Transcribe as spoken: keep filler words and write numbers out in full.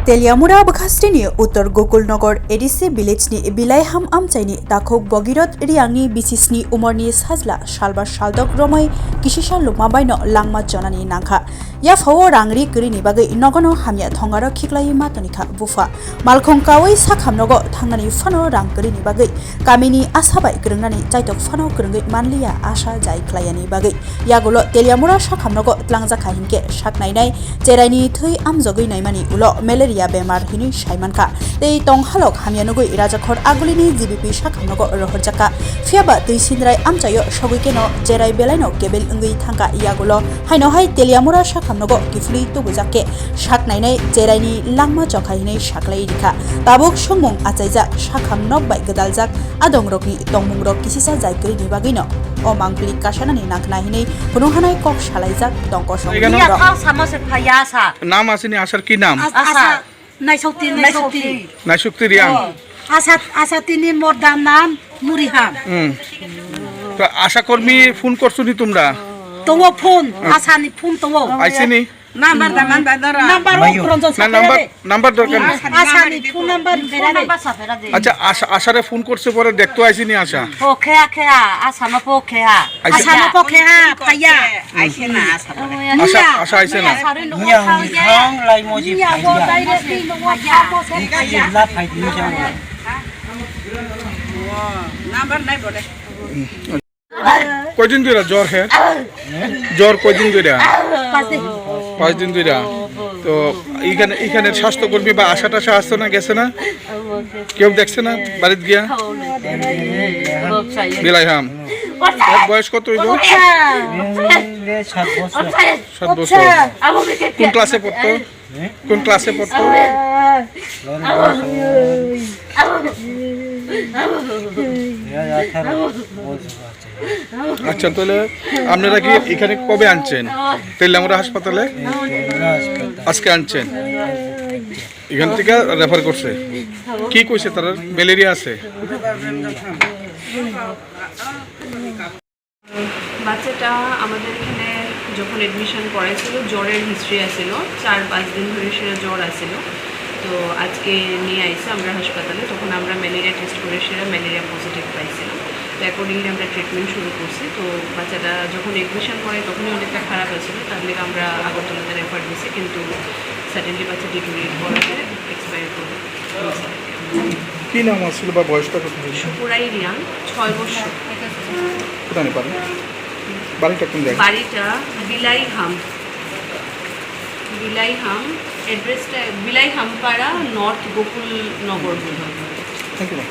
Teliamura bwkhasteni Uttor Gokulnagar A D C village ni Bilaiham amchaini takhuk Bhagirath Riangni bisi sni umorni sajla salba saldok romwi kisisa lukma baino langma chonani nangkha. Yaphao rang ri kwrwini bagwi nogono hamya thongaro khiklaiwi ma tonikha bupha. Malkhung kaui sakham nogo thangnani phano rang kwrwini bagwi kamini asa bai kwrwngnani chaitok phano kwrwngwi manliya asa jai khlaiyani bagwi. Yagulo Teliamura sakhamnogo twlangjakha hinkhe saknainai cheraini thwi amjogwi naimani ulo malaria bemar hinwi saimankha. Tei tonghalok hamya nugwi Rajakhor Agulini G B P sakhamnogo rohorjakha. Phiyaba twi sindrai amchaio sogwi keno cherai belaino kebil wngwi thangkha. Yagulo haino hai Teliamura sakhamnogo kiphilwi tubujak khe saknainai cheraini langma chokha hinwi saklai rikha. Tabuk songmung achaijak sakham nok bai gwdaljak adongrokni tongmungrok kisisa jai kwrwini bagwino o mangpili kasanani nangkhna hinwi phunukhanai kok salaijak tong kosong Egano- Iya borok. Thao samo se phaiya sa. নাম আছে নি আশার? কি নাম? আশা। আশা। নাইশক্তি, নাইশক্তি। নাইশক্তি রিয়াং। আশা, আশা তিনি মোর দাম নাম মুরিহাম। হুম। তো আশা কর্মী ফোন করছো নি তোমরা? তবু ফোন, আশা নি ফোন তবু। আইছে নি? নাম্বার দা, নাম্বার দা। নাম্বার ও রঞ্জন না, নাম্বার, সাথে। নাম্বার দরকার নেই। আশা নি ফোন নাম্বার বেরা দে। আচ্ছা, আশা, আশারে ফোন করছে পরে দেখতো আইছে নি আশা? ও খেয়া খেয়া, আশা না পো খেয়া। আইছে। আশা না পো খেয়া, ভাইয়া। আইছে না, আশা না। আশা, আশা আইছে না। Iya, hong lai mo ji phaiya. Iya, la phai di jao. Number নাই বলে। কয়দিন ধরে জ্বর হে? জ্বর কয়দিন ধরে? পাঁচ দিন। পাঁচ দিন ধরে। তো এখানে, এখানে স্বাস্থ্যকর্মী বা আশা টাশা আসতো না, গেছে না? কেউ দেখছে না বাড়িতে গিয়া? বিলাইহাম। এর বয়স কত হইল? সাত বছর। সাত বছর। কোন ক্লাসে পড়তো? কোন ক্লাসে পড়তো? আচ্ছা, তাহলে আপনারা কি এখানে কবে আনছেন? তেলিয়ামুড়া হাসপাতালে আজকে আনছেন। এখান থেকে রেফার করছে। কি কইছে তারা? ম্যালেরিয়া আছে। বাচ্চাটা আমাদের এখানে যখন অ্যাডমিশন করাইছিল, জ্বরের হিস্ট্রি আছিল, চার পাঁচ দিন ধরে সেটা জ্বর আছিল। তো আজকে নিয়ে আইছে আমরা হাসপাতালে, তখন আমরা ম্যালেরিয়া টেস্ট করে সেটা ম্যালেরিয়া পজিটিভ পাইছিলাম। তো অ্যাকর্ডিংলি আমরা ট্রিটমেন্ট শুরু করছি। তো বাচ্চাটা যখন অ্যাডমিশন করে তখনই অনেকটা খারাপ আছিল, তার লেগে আমরা আগরতলাতে রেফার দিছি, কিন্তু সাডেনলি বাচ্চা ডিটোরিয়েট করাতে এক্সপায়ার করে। কি নাম আছিল বা বয়সটা কত হয়েছে? সুপুরাই রিয়াং, ছয় বছর। কোথায় বাড়ি? বাড়িটা কোন জায়গায়? বাড়িটা বিলাইহাম। বিলাইহাম, অ্যাড্রেসটা বিলাইহামপাড়া, নর্থ গোকুলনগর বোধহয়। Thank you, ma'am.